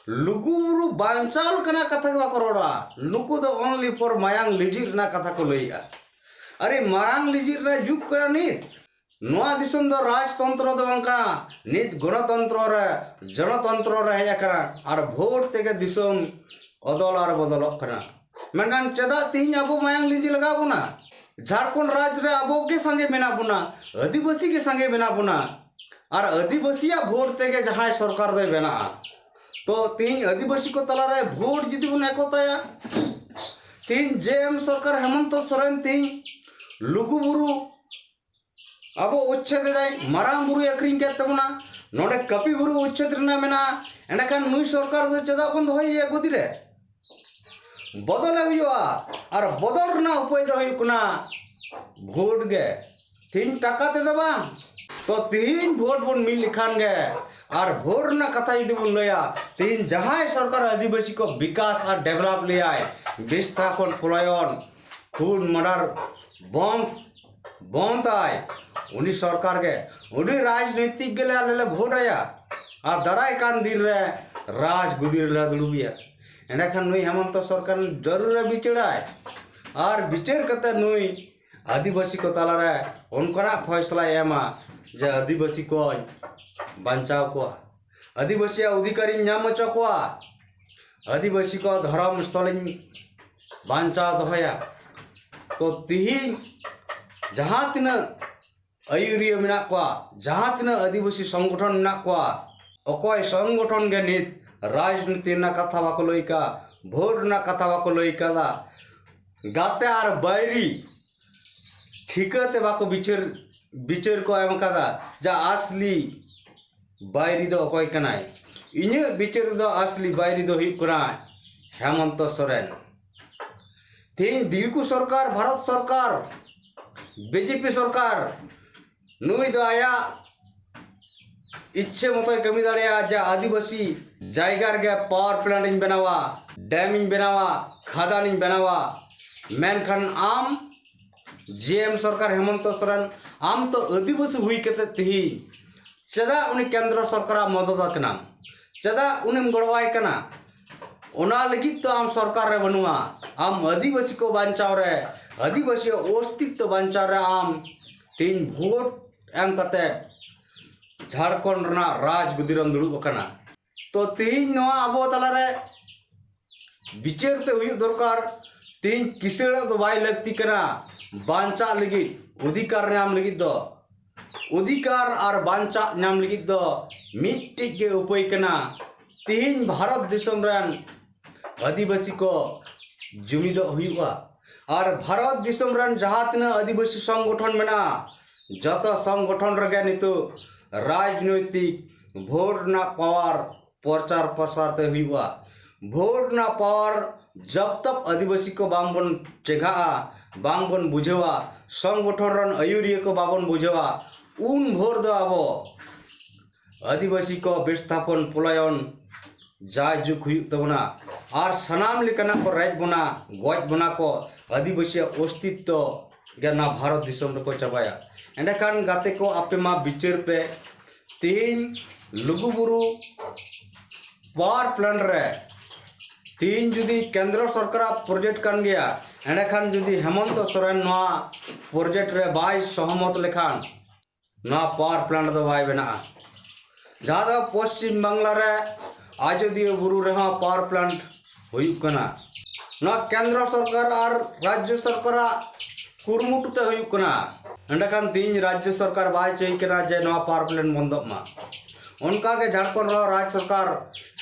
ᱞᱩᱜᱩᱵᱩᱨᱩ ᱵᱟᱧᱪᱟᱣ ᱞᱮᱠᱟᱱᱟᱜ ᱠᱟᱛᱷᱟ ᱜᱮ ᱵᱟᱠᱚ ᱨᱚᱲᱟ᱾ ᱱᱩᱠᱩ ᱫᱚ only for ᱢᱟᱭᱟᱝ ᱞᱤᱡᱤᱜ ᱨᱮᱱᱟᱜ ᱠᱟᱛᱷᱟ ᱠᱚ ᱞᱟᱹᱭᱮᱜᱼᱟ᱾ ᱟᱨᱮ ᱢᱟᱭᱟᱝ ᱞᱤᱡᱤᱜ ᱨᱮᱱᱟᱜ ᱡᱩᱜᱽ ᱠᱟᱱᱟ ᱱᱤᱛ᱾ ᱱᱚᱣᱟ ᱫᱤᱥᱚᱢ ᱫᱚ ᱨᱟᱡᱽᱛᱚᱱᱛᱨᱚ ᱫᱚ ᱵᱟᱝ ᱠᱟᱱᱟ᱾ ᱱᱤᱛ ᱜᱚᱱᱚᱛᱚᱱᱛᱨᱚ ᱨᱮ, ᱡᱚᱱᱚᱛᱚᱱᱛᱨᱚ ᱨᱮ ᱦᱮᱡ ᱟᱠᱟᱱᱟ᱾ ᱟᱨ ᱵᱷᱳᱴ ᱛᱮᱜᱮ ᱫᱤᱥᱚᱢ ᱚᱫᱚᱞ ᱟᱨ ᱵᱚᱫᱚᱞᱚᱜ ᱠᱟᱱᱟ᱾ ᱢᱮᱱᱠᱷᱟᱱ ᱪᱮᱫᱟᱜ ᱛᱤᱦᱤᱧ ᱟᱵᱚ ᱢᱟᱭᱟᱝ ᱞᱤᱸᱡᱤ ᱞᱟᱜᱟᱣ ᱵᱚᱱᱟ? ᱡᱷᱟᱲᱠᱷᱚᱸᱰ ᱨᱟᱡᱽ ᱨᱮ ᱟᱵᱚ ᱜᱮ ᱥᱟᱸᱜᱮ ᱢᱮᱱᱟᱜ ᱵᱚᱱᱟ, ᱟᱹᱫᱤᱵᱟᱹᱥᱤ ᱜᱮ ᱥᱟᱸᱜᱮ ᱢᱮᱱᱟᱜ ᱵᱚᱱᱟ᱾ ᱟᱨ ᱟᱹᱫᱤᱵᱟᱹᱥᱤᱭᱟᱜ ᱵᱷᱳᱴ ᱛᱮᱜᱮ ᱡᱟᱦᱟᱸᱭ ᱥᱚᱨᱠᱟᱨ ᱫᱚᱭ ᱵᱮᱱᱟᱜᱼᱟ᱾ ᱛᱚ ᱛᱤᱦᱤᱧ ᱟᱹᱫᱤᱵᱟᱹᱥᱤ ᱠᱚ ᱛᱟᱞᱟᱨᱮ ᱵᱷᱳᱴ ᱡᱩᱫᱤ ᱵᱚᱱ ᱮᱠᱚᱛᱟᱭᱟ, ᱛᱤᱦᱤᱧ ᱡᱮ ᱮᱢ ᱥᱚᱨᱠᱟᱨ, ᱦᱮᱢᱚᱱᱛᱚ ᱥᱚᱨᱮᱱ ᱛᱤᱦᱤᱧ ᱞᱩᱜᱩ ᱵᱩᱨᱩ ᱟᱵᱚ ᱩᱪᱪᱷᱮᱫ ᱮᱫᱟᱭ, ᱢᱟᱨᱟᱝ ᱵᱩᱨᱩᱭ ᱟᱹᱠᱷᱨᱤᱧ ᱠᱮᱫ ᱛᱟᱵᱚᱱᱟ, ᱱᱚᱰᱮ ᱠᱟᱹᱯᱤ ᱵᱩᱨᱩ ᱩᱪᱪᱷᱮᱫ ᱨᱮᱱᱟᱜ ᱢᱮᱱᱟᱜᱼᱟ, ᱮᱸᱰᱮᱠᱷᱟᱱ ᱱᱩᱭ ᱥᱚᱨᱠᱟᱨ ᱫᱚ ᱪᱮᱫᱟᱜ ᱵᱚᱱ ᱫᱚᱦᱚᱭᱮᱭᱟ ᱜᱚᱫᱤ ᱨᱮ? ᱵᱚᱫᱚᱞᱮ ᱦᱩᱭᱩᱜᱼᱟ᱾ ᱟᱨ ᱵᱚᱫᱚᱞ ᱨᱮᱱᱟᱜ ᱩᱯᱟᱹᱭ ᱫᱚ ᱦᱩᱭᱩᱜ ᱠᱟᱱᱟ ᱵᱷᱳᱴ ᱜᱮ᱾ ᱛᱤᱦᱤᱧ ᱴᱟᱠᱟ ᱛᱮᱫᱚ ᱵᱟᱝ, ᱛᱚ ᱛᱤᱦᱤᱧ ᱵᱷᱳᱴ ᱵᱚᱱ ᱢᱤᱫ ᱞᱮᱠᱷᱟᱱ ᱜᱮ ᱟᱨ ᱵᱷᱳᱴ ᱨᱮᱱᱟᱜ ᱠᱟᱛᱷᱟ ᱡᱩᱫᱤ ᱵᱚᱱ ᱞᱟᱹᱭᱟ, ᱛᱮᱦᱮᱧ ᱡᱟᱦᱟᱸᱭ ᱥᱚᱨᱠᱟᱨ ᱟᱹᱫᱤᱵᱟᱹᱥᱤ ᱠᱚ ᱵᱤᱠᱟᱥ ᱟᱨ ᱰᱮᱵᱷᱞᱚᱯ ᱞᱮᱭᱟᱭ, ᱵᱤᱥᱛᱷᱟᱯᱚᱱ, ᱯᱚᱞᱟᱭᱚᱱ, ᱠᱷᱩᱱ ᱢᱟᱰᱟᱨ ᱵᱚᱱᱫ ᱵᱚᱱᱫᱟᱭ, ᱩᱱᱤ ᱥᱚᱨᱠᱟᱨ ᱜᱮ, ᱩᱱᱤ ᱨᱟᱡᱽᱱᱳᱭᱛᱤᱠ ᱜᱮᱞᱮ ᱟᱞᱮ ᱞᱮ ᱵᱷᱳᱴ ᱟᱭᱟ᱾ ᱟᱨ ᱫᱟᱨᱟᱭ ᱠᱟᱱ ᱫᱤᱱ ᱨᱮ ᱨᱟᱡᱽ ᱜᱩᱫᱤ ᱨᱮᱞᱮ ᱫᱩᱲᱩᱵᱮᱭᱟ᱾ ᱮᱸᱰᱮᱠᱷᱟᱱ ᱱᱩᱭ ᱦᱮᱢᱚᱱᱛᱚ ᱥᱚᱨᱠᱟᱨ ᱡᱟᱹᱨᱩᱲ ᱨᱮ ᱵᱤᱪᱟᱹᱨᱟᱭ᱾ ᱟᱨ ᱵᱤᱪᱟᱹᱨ ᱠᱟᱛᱮ ᱱᱩᱭ ᱟᱹᱫᱤᱵᱟᱹᱥᱤ ᱠᱚ ᱛᱟᱞᱟᱨᱮ ᱚᱱᱠᱟᱱᱟᱜ ᱯᱷᱚᱭᱥᱞᱟᱭ ᱮᱢᱟ ᱡᱮ ᱟᱹᱫᱤᱵᱟᱹᱥᱤ ᱠᱚᱧ ᱵᱟᱧᱪᱟᱣ ᱠᱚᱣᱟ, ᱟᱹᱫᱤᱵᱟᱹᱥᱤᱭᱟᱜ ᱚᱫᱷᱤᱠᱟᱨᱤᱧ ᱧᱟᱢ ᱦᱚᱪᱚ ᱠᱚᱣᱟ, ᱟᱹᱫᱤᱵᱟᱹᱥᱤ ᱠᱚᱣᱟᱜ ᱫᱷᱚᱨᱚᱢ ᱥᱛᱷᱚᱞᱤᱧ ᱵᱟᱧᱪᱟᱣ ᱫᱚᱦᱚᱭᱟ᱾ ᱛᱚ ᱛᱤᱦᱤᱧ ᱡᱟᱦᱟᱸ ᱛᱤᱱᱟᱹᱜ ᱟᱹᱭᱩᱨᱤᱭᱟᱹ ᱢᱮᱱᱟᱜ ᱠᱚᱣᱟ, ᱡᱟᱦᱟᱸ ᱛᱤᱱᱟᱹᱜ ᱟᱹᱫᱤᱵᱟᱹᱥᱤ ᱥᱚᱝᱜᱚᱴᱷᱚᱱ ᱢᱮᱱᱟᱜ ᱠᱚᱣᱟ, ᱚᱠᱚᱭ ᱥᱚᱝᱜᱚᱴᱷᱚᱱ ᱜᱮ ᱱᱤᱛ ᱨᱟᱡᱽᱱᱤᱛᱤ ᱨᱮᱱᱟᱜ ᱠᱟᱛᱷᱟ ᱵᱟᱠᱚ ᱞᱟᱹᱭ ᱠᱟᱜᱼᱟ, ᱵᱷᱳᱴ ᱨᱮᱱᱟᱜ ᱠᱟᱛᱷᱟ ᱵᱟᱠᱚ ᱞᱟᱹᱭ ᱠᱟᱫᱟ, ᱜᱟᱛᱮ ᱟᱨ ᱵᱟᱹᱭᱨᱤ ᱴᱷᱤᱠᱟᱹᱛᱮ ᱵᱟᱠᱚ ᱵᱤᱪᱟᱹᱨ, ᱵᱤᱪᱟᱹᱨ ᱠᱚ ᱮᱢ ᱠᱟᱫᱟ᱾ ᱡᱟ ᱟᱥᱞᱤ ᱵᱟᱹᱭᱨᱤ ᱫᱚ ᱚᱠᱚᱭ ᱠᱟᱱᱟᱭ? ᱤᱧᱟᱹᱜ ᱵᱤᱪᱟᱹᱨ ᱨᱮᱫᱚ ᱟᱥᱞᱤ ᱵᱟᱹᱭᱨᱤ ᱫᱚ ᱦᱩᱭᱩᱜ ᱠᱟᱱᱟ ᱦᱮᱢᱚᱱᱛᱚ ᱥᱚᱨᱮᱱ᱾ ᱛᱮᱦᱮᱧ ᱫᱤᱠᱩ ᱥᱚᱨᱠᱟᱨ, ᱵᱷᱟᱨᱚᱛ ᱥᱚᱨᱠᱟᱨ, ᱵᱤᱡᱮᱯᱤ ᱥᱚᱨᱠᱟᱨ, ᱱᱩᱭ ᱫᱚ ᱟᱭᱟᱜ ᱤᱪᱪᱷᱟᱹ ᱢᱚᱛᱚᱭ ᱠᱟᱹᱢᱤ ᱫᱟᱲᱮᱭᱟᱜᱼᱟ᱾ ᱡᱟ ᱟᱹᱫᱤᱵᱟᱹᱥᱤ ᱡᱟᱭᱜᱟ ᱨᱮᱜᱮ ᱯᱟᱣᱟᱨ ᱯᱞᱟᱱᱴ ᱤᱧ ᱵᱮᱱᱟᱣᱟ, ᱰᱮᱢ ᱤᱧ ᱵᱮᱱᱟᱣᱟ, ᱠᱷᱟᱫᱟᱱ ᱤᱧ ᱵᱮᱱᱟᱣᱟ᱾ ᱢᱮᱱᱠᱷᱟᱱ ᱟᱢ ᱡᱤ ᱮᱢ ᱥᱚᱨᱠᱟᱨ ᱦᱮᱢᱚᱱᱛᱚ ᱥᱚᱨᱮᱱ, ᱟᱢ ᱛᱚ ᱟᱹᱫᱤᱵᱟᱹᱥᱤ ᱦᱩᱭ ᱠᱟᱛᱮ ᱛᱤᱦᱤᱧ ᱪᱮᱫᱟᱜ ᱩᱱᱤ ᱠᱮᱱᱫᱨᱚ ᱥᱚᱨᱠᱟᱨᱟᱜ ᱢᱚᱫᱚᱫ ᱟᱠᱟᱱᱟᱢ? ᱪᱮᱫᱟᱜ ᱩᱱᱤᱢ ᱜᱚᱲᱚᱣᱟᱭ ᱠᱟᱱᱟ? ᱚᱱᱟ ᱞᱟᱹᱜᱤᱫ ᱛᱚ ᱟᱢ ᱥᱚᱨᱠᱟᱨ ᱨᱮ ᱵᱟᱹᱱᱩᱜᱼᱟ᱾ ᱟᱢ ᱟᱹᱫᱤᱵᱟᱹᱥᱤ ᱠᱚ ᱵᱟᱧᱪᱟᱣ ᱨᱮ, ᱟᱹᱫᱤᱵᱟᱹᱥᱤᱭᱟᱜ ᱚᱥᱛᱤᱛᱛᱚ ᱵᱟᱧᱪᱟᱣ ᱨᱮ ᱟᱢ ᱛᱮᱦᱮᱧ ᱵᱷᱳᱴ ᱮᱢ ᱠᱟᱛᱮ ᱡᱷᱟᱲᱠᱷᱚᱸᱰ ᱨᱮᱱᱟᱜ ᱨᱟᱡᱽ ᱜᱩᱫᱤ ᱨᱮᱢ ᱫᱩᱲᱩᱵ ᱟᱠᱟᱱᱟ᱾ ᱛᱚ ᱛᱮᱦᱮᱧ ᱱᱚᱣᱟ ᱟᱵᱚ ᱛᱟᱞᱟᱨᱮ ᱵᱤᱪᱟᱹᱨ ᱛᱮ ᱦᱩᱭᱩᱜ ᱫᱚᱨᱠᱟᱨ᱾ ᱛᱮᱦᱮᱧ ᱠᱤᱥᱟᱹᱬᱟᱜ ᱫᱚ ᱵᱟᱭ ᱞᱟᱹᱠᱛᱤ ᱠᱟᱱᱟ᱾ ᱵᱟᱧᱪᱟᱜ ᱞᱟᱹᱜᱤᱫ, ᱚᱫᱷᱤᱠᱟᱨ ᱧᱟᱢ ᱞᱟᱹᱜᱤᱫ ᱫᱚ, ᱚᱫᱷᱤᱠᱟᱨ ᱟᱨ ᱵᱟᱧᱪᱟᱜ ᱧᱟᱢ ᱞᱟᱹᱜᱤᱫ ᱫᱚ ᱢᱤᱫᱴᱮᱡ ᱜᱮ ᱩᱯᱟᱹᱭ ᱠᱟᱱᱟ᱾ ᱛᱮᱦᱮᱧ ᱵᱷᱟᱨᱚᱛ ᱫᱤᱥᱚᱢ ᱨᱮᱱ ᱟᱹᱫᱤᱵᱟᱹᱥᱤ ᱠᱚ ᱡᱩᱢᱤᱫᱚᱜ ᱦᱩᱭᱩᱜᱼᱟ᱾ ᱟᱨ ᱵᱷᱟᱨᱚᱛ ᱫᱤᱥᱚᱢ ᱨᱮᱱ ᱡᱟᱦᱟᱸ ᱛᱤᱱᱟᱹᱜ ᱟᱹᱫᱤᱵᱟᱹᱥᱤ ᱥᱚᱝᱜᱚᱴᱷᱚᱱ ᱢᱮᱱᱟᱜᱼᱟ, ᱡᱚᱛᱚ ᱥᱚᱝᱜᱚᱴᱷᱚᱱ ᱨᱮᱜᱮ ᱱᱤᱛᱚᱜ ᱨᱟᱡᱽᱱᱳᱭᱛᱤᱠ ᱵᱷᱳᱴ ᱨᱮᱱᱟᱜ ᱯᱟᱣᱟᱨ ᱯᱨᱚᱪᱟᱨ ᱯᱨᱚᱥᱟᱨ ᱛᱮ ᱦᱩᱭᱩᱜᱼᱟ᱾ ᱵᱷᱳᱴ ᱨᱮᱱᱟᱜ ᱯᱟᱣᱟᱨ ᱡᱚᱵ ᱛᱚᱠ ᱟᱹᱫᱤᱵᱟᱹᱥᱤ ᱠᱚ ᱵᱟᱝ ᱵᱚᱱ ᱪᱮᱸᱜᱷᱟᱜᱼᱟ, ᱵᱟᱝ ᱵᱚᱱ ᱵᱩᱡᱷᱟᱹᱣᱟ, ᱥᱚᱝᱜᱚᱴᱷᱚᱱ ᱨᱮᱱ ᱟᱹᱭᱩᱨᱤᱭᱟᱹ ᱠᱚ ᱵᱟᱵᱚᱱ ᱵᱩᱡᱷᱟᱹᱣᱟ, ᱩᱱ ᱵᱷᱳᱨ ᱫᱚ ᱟᱵᱚ ᱟᱹᱫᱤᱵᱟᱹᱥᱤ ᱠᱚ ᱵᱤᱥᱛᱷᱟᱯᱚᱱ ᱯᱚᱞᱟᱭᱚᱱ ᱡᱟᱭᱡᱩᱜᱽ ᱦᱩᱭᱩᱜ ᱛᱟᱵᱚᱱᱟ᱾ ᱟᱨ ᱥᱟᱱᱟᱢ ᱞᱮᱠᱟᱱᱟᱜ ᱠᱚ ᱨᱮᱡ ᱵᱚᱱᱟ, ᱜᱚᱡ ᱵᱚᱱᱟ ᱠᱚ, ᱟᱹᱫᱤᱵᱟᱹᱥᱤᱭᱟᱜ ᱚᱥᱛᱤᱛᱛᱚ ᱜᱮ ᱱᱚᱣᱟ ᱵᱷᱟᱨᱚᱛ ᱫᱤᱥᱚᱢ ᱨᱮᱠᱚ ᱪᱟᱵᱟᱭᱟ᱾ ᱮᱸᱰᱮᱠᱷᱟᱱ ᱜᱟᱛᱮ ᱠᱚ, ᱟᱯᱮ ᱢᱟ ᱵᱤᱪᱟᱹᱨ ᱯᱮ, ᱛᱮᱦᱮᱧ ᱞᱩᱜᱩᱵᱩᱨᱩ ᱯᱟᱣᱟᱨ ᱯᱞᱟᱱᱴ ᱨᱮ ᱛᱮᱦᱮᱧ ᱡᱩᱫᱤ ᱠᱮᱱᱫᱨᱚ ᱥᱚᱨᱠᱟᱨᱟᱜ ᱯᱨᱚᱡᱮᱠᱴ ᱠᱟᱱ ᱜᱮᱭᱟ, ᱮᱸᱰᱮᱠᱷᱟᱱ ᱡᱩᱫᱤ ᱦᱮᱢᱚᱱᱛᱚ ᱥᱚᱨᱮᱱ ᱱᱚᱣᱟ ᱯᱨᱚᱡᱮᱠᱴ ᱨᱮ ᱵᱟᱭ ᱥᱚᱦᱚᱢᱚᱛ ᱞᱮᱠᱷᱟᱱ, ᱱᱚᱣᱟ ᱯᱟᱣᱟᱨ ᱯᱞᱟᱱᱴ ᱫᱚ ᱵᱟᱭ ᱵᱮᱱᱟᱜᱼᱟ᱾ ᱡᱟᱦᱟᱸ ᱫᱚ ᱯᱚᱥᱪᱤᱢ ᱵᱟᱝᱞᱟ ᱨᱮ ᱟᱡᱚᱫᱤᱭᱟᱹ ᱵᱩᱨᱩ ᱨᱮᱦᱚᱸ ᱯᱟᱣᱟᱨ ᱯᱞᱟᱱᱴ ᱦᱩᱭᱩᱜ ᱠᱟᱱᱟ᱾ ᱱᱚᱣᱟ ᱠᱮᱱᱫᱨᱚ ᱥᱚᱨᱠᱟᱨ ᱟᱨ ᱨᱟᱡᱽᱡᱚ ᱥᱚᱨᱠᱟᱨᱟᱜ ᱠᱩᱨᱩᱢᱩᱴᱩ ᱛᱮ ᱦᱩᱭᱩᱜ ᱠᱟᱱᱟ᱾ ᱮᱸᱰᱮᱠᱷᱟᱱ ᱛᱮᱦᱮᱧ ᱨᱟᱡᱽᱡᱚ ᱥᱚᱨᱠᱟᱨ ᱵᱟᱭ ᱪᱟᱹᱭ ᱠᱟᱱᱟ ᱡᱮ ᱱᱚᱣᱟ ᱯᱟᱣᱟᱨ ᱯᱞᱟᱱᱴ ᱵᱚᱱᱫᱚᱜ ᱢᱟ᱾ ᱚᱱᱠᱟᱜᱮ ᱡᱷᱟᱲᱠᱷᱚᱸᱰ ᱨᱮᱦᱚᱸ ᱨᱟᱡᱽ ᱥᱚᱨᱠᱟᱨ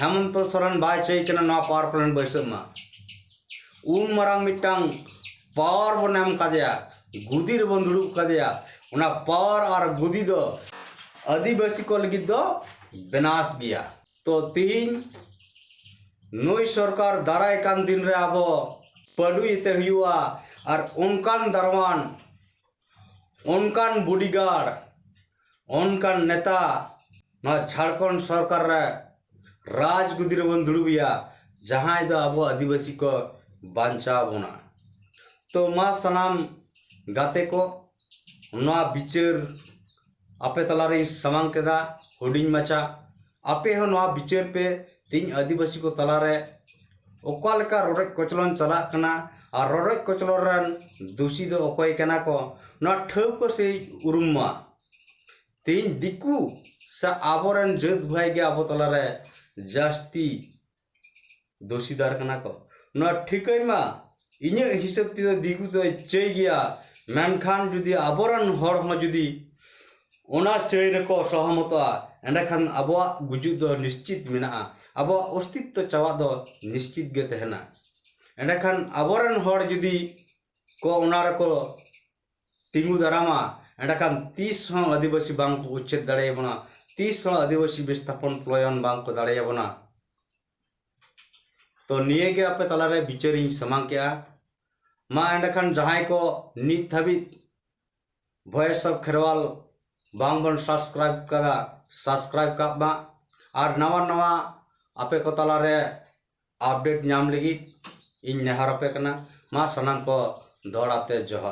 ᱦᱮᱢᱚᱱᱛᱚ ᱥᱚᱨᱮᱱ ᱵᱟᱭ ᱪᱟᱹᱭ ᱠᱟᱱᱟ ᱱᱚᱣᱟ ᱯᱟᱣᱟᱨ ᱯᱞᱟᱱᱴ ᱵᱟᱹᱭᱥᱟᱹᱜ ᱢᱟ᱾ ᱩᱱ ᱢᱟᱨᱟᱝ ᱢᱤᱫᱴᱟᱝ ᱯᱟᱣᱟᱨ ᱵᱚᱱ ᱮᱢ ᱠᱟᱫᱮᱭᱟ, ᱜᱩᱫᱤ ᱨᱮᱵᱚᱱ ᱫᱩᱲᱩᱵ ᱠᱟᱫᱮᱭᱟ᱾ ᱚᱱᱟ ᱯᱟᱣᱟᱨ ᱟᱨ ᱜᱩᱫᱤ ᱫᱚ ᱟᱹᱫᱤᱵᱟᱹᱥᱤ ᱠᱚ ᱞᱟᱹᱜᱤᱫ ᱫᱚ ᱵᱮᱱᱟᱥ ᱜᱮᱭᱟ᱾ ᱛᱚ ᱛᱤᱦᱤᱧ ᱱᱩᱭ ᱥᱚᱨᱠᱟᱨ ᱫᱟᱨᱟᱭ ᱠᱟᱱ ᱫᱤᱱ ᱨᱮ ᱟᱵᱚ ᱯᱟᱹᱰᱩᱭ ᱛᱮ ᱦᱩᱭᱩᱜᱼᱟ᱾ ᱟᱨ ᱚᱱᱠᱟᱱ ᱫᱟᱨᱣᱟᱱ, ᱚᱱᱠᱟᱱ ᱵᱚᱰᱤᱜᱟᱨᱰ, ᱚᱱᱠᱟᱱ ᱱᱮᱛᱟ ᱱᱚᱣᱟ ᱡᱷᱟᱲᱠᱷᱚᱸᱰ ᱥᱚᱨᱠᱟᱨ ᱨᱮ ᱨᱟᱡᱽ ᱜᱩᱫᱤ ᱨᱮᱵᱚᱱ ᱫᱩᱲᱩᱵᱮᱭᱟ, ᱡᱟᱦᱟᱸᱭ ᱫᱚ ᱟᱵᱚ ᱟᱹᱫᱤᱵᱟᱹᱥᱤ ᱠᱚ ᱵᱟᱧᱪᱟᱣ ᱵᱚᱱᱟ᱾ ᱛᱚ ᱢᱟ ᱥᱟᱱᱟᱢ ᱜᱟᱛᱮ ᱠᱚ, ᱱᱚᱣᱟ ᱵᱤᱪᱟᱹᱨ ᱟᱯᱮ ᱛᱟᱞᱟᱨᱮᱧ ᱥᱟᱢᱟᱝ ᱠᱮᱫᱟ ᱦᱩᱰᱤᱧ ᱢᱟᱪᱷᱟ᱾ ᱟᱯᱮ ᱦᱚᱸ ᱱᱚᱣᱟ ᱵᱤᱪᱟᱹᱨ ᱯᱮ, ᱛᱮᱦᱮᱧ ᱟᱹᱫᱤᱵᱟᱹᱥᱤ ᱠᱚ ᱛᱟᱞᱟᱨᱮ ᱚᱠᱟ ᱞᱮᱠᱟ ᱨᱚᱰᱚᱡ ᱠᱚᱪᱞᱚᱱ ᱪᱟᱞᱟᱜ ᱠᱟᱱᱟ ᱟᱨ ᱨᱚᱰᱚᱡ ᱠᱚᱪᱞᱚᱱ ᱨᱮᱱ ᱫᱩᱥᱤ ᱫᱚ ᱚᱠᱚᱭ ᱠᱟᱱᱟ ᱠᱚ, ᱱᱚᱣᱟ ᱴᱷᱟᱹᱣᱠᱟᱹ ᱥᱟᱺᱦᱤᱡ ᱩᱨᱩᱢ ᱢᱟ᱾ ᱛᱮᱦᱮᱧ ᱫᱤᱠᱩ ᱥᱮ ᱟᱵᱚᱨᱮᱱ ᱡᱟᱹᱛ ᱵᱷᱟᱹᱭ ᱜᱮ ᱟᱵᱚ ᱛᱟᱞᱟᱨᱮ ᱡᱟᱹᱥᱛᱤ ᱫᱩᱥᱤᱫᱟᱨ ᱠᱟᱱᱟ ᱠᱚ᱾ ᱱᱚᱣᱟ ᱴᱷᱤᱠᱟᱹᱭ ᱢᱟ, ᱤᱧᱟᱹᱜ ᱦᱤᱥᱟᱹᱵ ᱛᱮᱫᱚ ᱫᱤᱠᱩ ᱫᱚᱭ ᱪᱟᱹᱭ ᱜᱮᱭᱟ, ᱢᱮᱱᱠᱷᱟᱱ ᱡᱩᱫᱤ ᱟᱵᱚᱨᱮᱱ ᱦᱚᱲ ᱦᱚᱸ ᱡᱩᱫᱤ ᱚᱱᱟ ᱪᱟᱹᱭ ᱨᱮᱠᱚ ᱥᱚᱦᱚᱢᱚᱛᱚᱜᱼᱟ, ᱮᱸᱰᱮᱠᱷᱟᱱ ᱟᱵᱚᱣᱟᱜ ᱜᱩᱡᱩᱜ ᱫᱚ ᱱᱤᱥᱪᱤᱛ ᱢᱮᱱᱟᱜᱼᱟ, ᱟᱵᱚᱣᱟᱜ ᱚᱥᱛᱤᱛᱛᱚ ᱪᱟᱵᱟᱜ ᱫᱚ ᱱᱤᱥᱪᱤᱛ ᱜᱮ ᱛᱟᱦᱮᱱᱟ᱾ ᱮᱸᱰᱮᱠᱷᱟᱱ ᱟᱵᱚᱨᱮᱱ ᱦᱚᱲ ᱡᱩᱫᱤ ᱠᱚ ᱚᱱᱟ ᱨᱮᱠᱚ ᱛᱤᱸᱜᱩ ᱫᱟᱨᱟᱢᱟ, ᱮᱸᱰᱮᱠᱷᱟᱱ ᱛᱤᱥ ᱦᱚᱸ ᱟᱹᱫᱤᱵᱟᱹᱥᱤ ᱵᱟᱝ ᱠᱚ ᱩᱪᱪᱷᱮᱫ ᱫᱟᱲᱮᱭᱟᱵᱚᱱᱟ, ᱛᱤᱥ ᱦᱚᱸ ᱟᱹᱫᱤᱵᱟᱹᱥᱤ ᱵᱤᱥᱛᱷᱟᱯᱚᱱ ᱯᱞᱚᱭᱚᱱ ᱵᱟᱝ ᱠᱚ ᱫᱟᱲᱮᱭᱟᱵᱚᱱᱟ᱾ ᱛᱚ ᱱᱤᱭᱟᱹ ᱜᱮ ᱟᱯᱮ ᱛᱟᱞᱟᱨᱮ ᱵᱤᱪᱟᱹᱨᱤᱧ ᱥᱟᱢᱟᱝ ᱠᱮᱜᱼᱟ᱾ ᱢᱟ ᱮᱸᱰᱮᱠᱷᱟᱱ ᱡᱟᱦᱟᱸᱭ ᱠᱚ ᱱᱤᱛ ᱫᱷᱟᱹᱵᱤᱡ Voice of Kherwal ᱵᱟᱝ ᱵᱚᱱ subscribe ᱠᱟᱫᱟ, subscribe ᱠᱟᱜ ᱢᱟ᱾ ᱟᱨ ᱱᱟᱣᱟ ᱱᱟᱣᱟ ᱟᱯᱮ ᱠᱚ ᱛᱟᱞᱟᱨᱮ update ᱧᱟᱢ ᱞᱟᱹᱜᱤᱫ ᱤᱧ ᱱᱮᱦᱚᱨ ᱟᱯᱮ ᱠᱟᱱᱟ᱾ ᱢᱟ ᱥᱟᱱᱟᱢ ᱠᱚ ᱫᱚᱦᱲᱟ ᱛᱮ ᱡᱚᱦᱟᱨ᱾